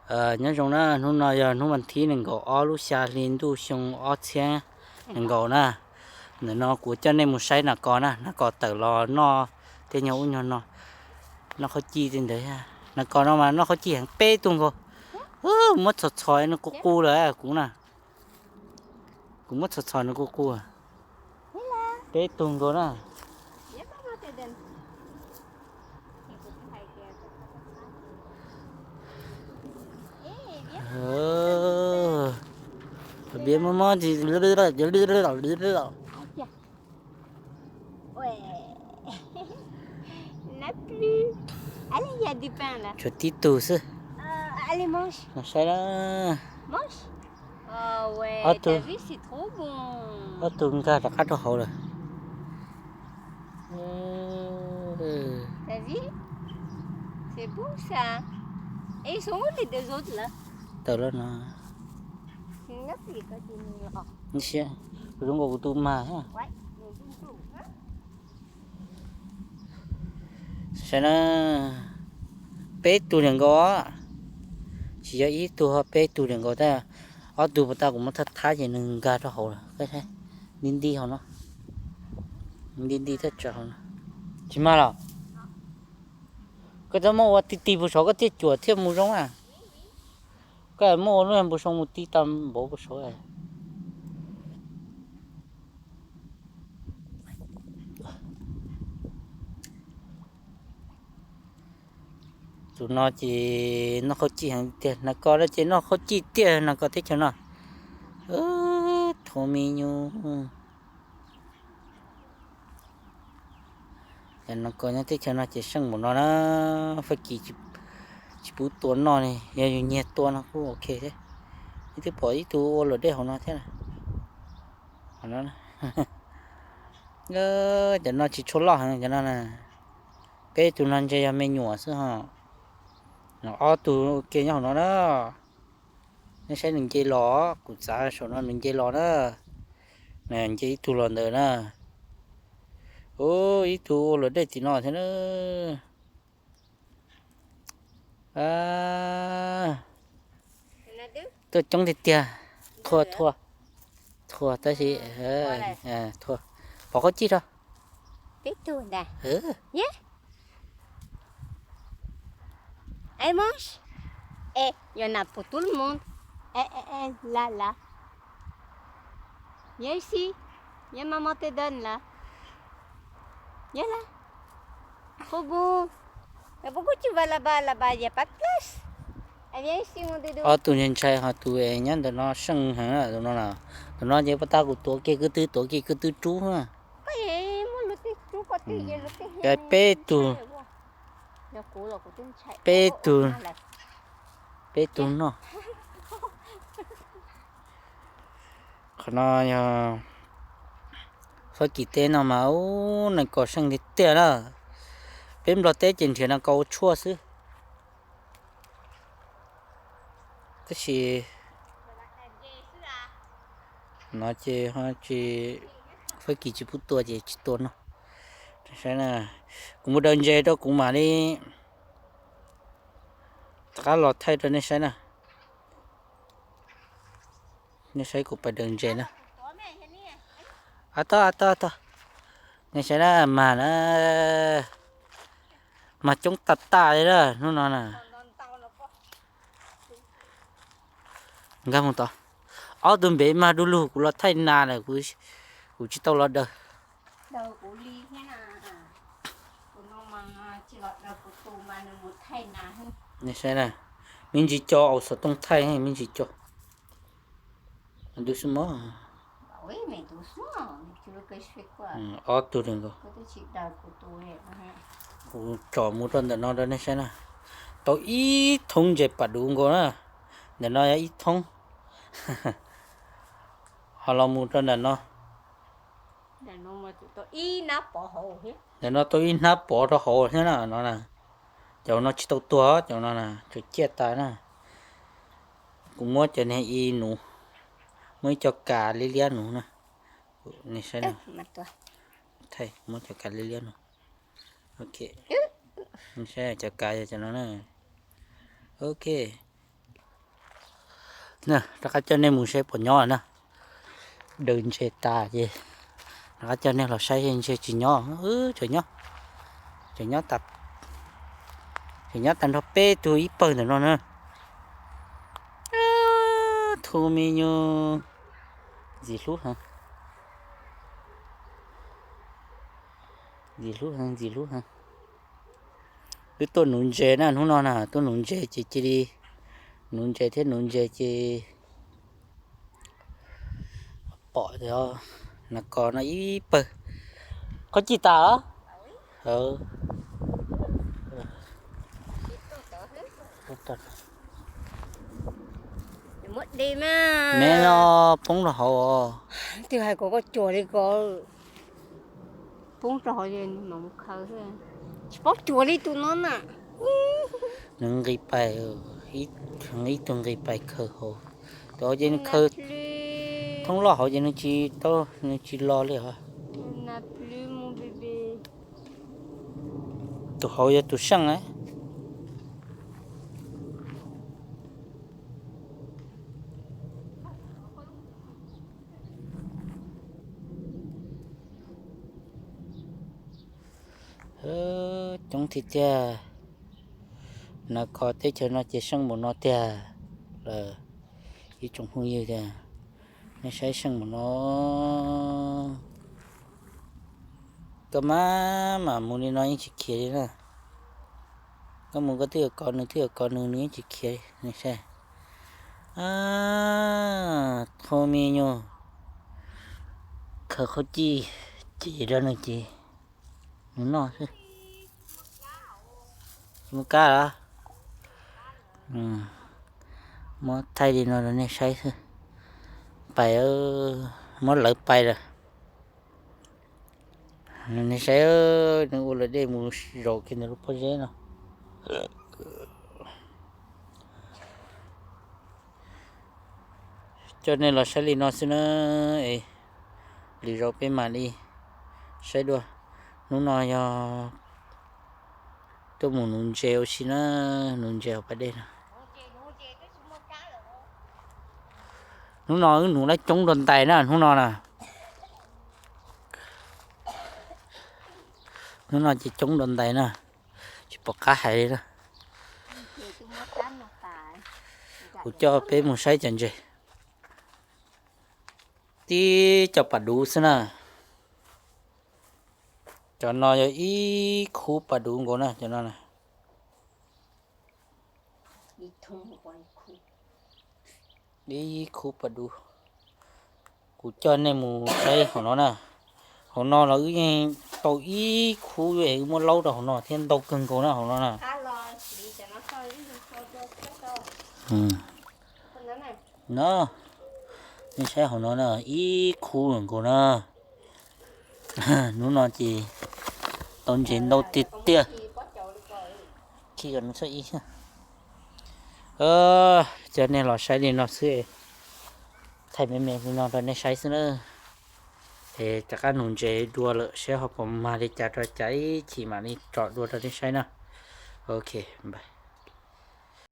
Nyob zoo na, hnub no yog hnub vas thib nees nkaum ob lub xya hli ntuj xyoo ob txhiab nees nkaum na. Ntawm no kuv coj nej mus saib nas kos na, nas kos tawm los noj tej nyuag ub nyuag no, noj qhaub cij tej ntawd. Nas kos no mas noj qhaub cij heev, peb tug nkaus. Muab txhos txhos nws qus qus lawm kuv na. Kuv muab txhos txhos nws qus qus. Peb tug nkaus na. Biav mob mob. Ouais. N'a plus. Allez, il y a du pain là. Tshuav tib tug xwb. Euh, allez, mange. Saib na. Mange. Oh ouais, t'as vu, c'est trop bon. Ob tug nkag rov qab rau hauv lawm. T'as vu? C'est bon ça. Et ils sont où les deux autres là? Tawm los no. Nyob si, kuv zoo nkaus kuv tus mag. Saib na, peb tug li nkaus, tsis yog ib tug ho peb tug li nkaus tab. Ob tug pas tag kuv muab thab thab ces nws nkag rau hauv lawm. Nti nti hauv no, nti nti thaj tsam hauv no. Tsis mag los? Koj txhob muab ua ti ti puag saud koj thiaj cuam thiaj mus zoo na. Koj muab ua lub puag saud mus ti tau npaum puag saud. Tus no ces noj qhaub cij heev tiag, nas kos no ces noj qhaub cij tiag, nas kos teb chaws no. Thov me nyuam. Cov nas kos nyob teb chaws no ces seej npaum no na, Fab Kis tsis pub tua noj li, yog yus nyiag tua no kuj ok thiab. Twb pom ib tug ua luam dej hauv no thiab. Cov no tsis tshua loj heev cov no na. Peb tug no ntshe yog me nyuam xwb ho. Ob tug ua ke nyob hauv no na. Nej saib nws nce los, kuv txav saum no nws nce los na. Nce ib tug los ntawd na. Ub, ib tug ua luam dej tim no thiab na. Tuaj coob tiag tiag. Thua, thua, thua tab sis thua. Pov qhaub cij rau. Allez, mange. Eh, il y en a pour tout le monde. Eh, eh, eh, là, là. Viens ici. Viens, maman te donne, là. Viens là. Trop bon. Mais pourquoi tu vas là-bas, là-bas, il y a pas de place. Allez, viens ici, mon doudou. Ob tug ntshai ntshai ho tus es nyob ntawm no seej heev na, tus no na. Tus no ces pas tag kuv tuav kiag kwv tw, tuav kiag kwv tw rub na. Peb tug, peb tug, peb tug noj. Qhov no yog Fab Kis teb no mas ub, nas kos seej tiag tiag na. Peb Nplog teb ces nrhiav nas kos ua tshuaj xwb. Tab sis no ces tsis, Fab Kis tsis pub tua ces tsis tua noj. Saib na, kuv mus daws ntses rau kuv mam li rov qab los thaij rau nej saib na. Nej saib kuv pais daws ntses na. A toj, a toj, a toj. Nej saib na, mag na, mag coob tag tag li na hnub no na. Nkag mus tod. Ob tug npem mag du lug, kuv los thaij nas lawm, kuv tsis tau los daws. Nej saib na, me ntsis co, aus xov tooj thaij me ntsis co. Ob tug li nkaus. Kuv tsom mus rau ntawm no rau nej saib na. Tau ib thoob ntses pam duv nkaus na. Ntawm no yog ib thoob. Ho los mus rau ntawm no. Ntawm no tau ib hnab pov rau hauv thiab na no na. Cov no tsis tau tuag, cov no na, tsuas ciaj tas na. Kuv muab cov niag i nuv, muab ib co kas liab liab nuv na. Nej saib, muab cov kas liab liab nuv. Ok, saib cov kas yog cov no na. Ok. Rov qab coj nej mus saib puas nyob na. Daws ntses tas ces rov qab coj nej los saib ntses tsis nyob, tseem nyob, tseem nyob tas, tseem nyob tag nrho peb tug ib pawg ntawm no na. Thu me nyuam, ntxim hlub heev, ntxim hlub heev, ntxim hlub heev. Wb tuaj nuv ntses na, hnub no na tuaj nuv ntses ces cia li nuv ntses thiab nuv ntses ces pom tias nas kos no ib pawg qhov ci tas. Me no poob rau hauv os. Twb hais kom koj cuam li ko, poob rau hauv es mam mus khaws. Tsis paub cuam li tus no na. Nws nqis pais, ib tug nqis pais khaws hauv. Tus hauv ces nws khaws thoob loj hauv ces nws tsis tau, nws tsis los li os. Tus hauv yog tus seej na. Coob tiag tiag. Nas kos teb chaws no ces seej npaum no tiag lawm. Ib tsoom phooj ywg tias, nej saib seej npaum no, koj maj mam mus li no yeej tsis khiav li na. Koj mus koj twb yuav kov nws, twb yuav kov nws, nws yeej tsis khiav li. Nej saib, qhov me nyuam khaws qhov ci ces rau nws ces nws noj xwb. Tsis muaj kab los? Muab thaij li no rau nej saib xwb. Pais, muab lawv pais lawm. Nej saib, nws ua lawv dej mus zaum kiag ntawm lub pob zeb no. Coj nej los saib li no xwb na, es lwm zaus peb mam li saib dua. Hnub no yog tuaj mus nuv ntses ua si na, nuv ntses hauv pas dej no. Hnub no wb nuv lawm coob dua ntais na, hnub no na. Hnub no ces coob dua ntais na, tsis pom qab hais li na. Kuv coj peb mus saib cov ntses. Tib co pas duv xwb na. Cov no yog ib khub pas duv nkaus na, cov no na. Ib khub pas duv. Kuv coj nej mus saib hauv no na. Hauv no los wb yeej tau ib khub, wb muab laub rau hauv no thiab ntau kawg nkaus na hauv no na. No, nej saib hauv no na, ib khub nkaus na. Hnub no ces tau ntses ntau tiag tiag. Khi kom nws txhob ib, coj nej los saib li no xwb, thaij me me li no rau nej saib xwb na. Es rov qab nuv ntses dua lawm seb ho puas mag li cas rau cas, ib chim mam li tsom dua rau nej saib na. Ok, bye.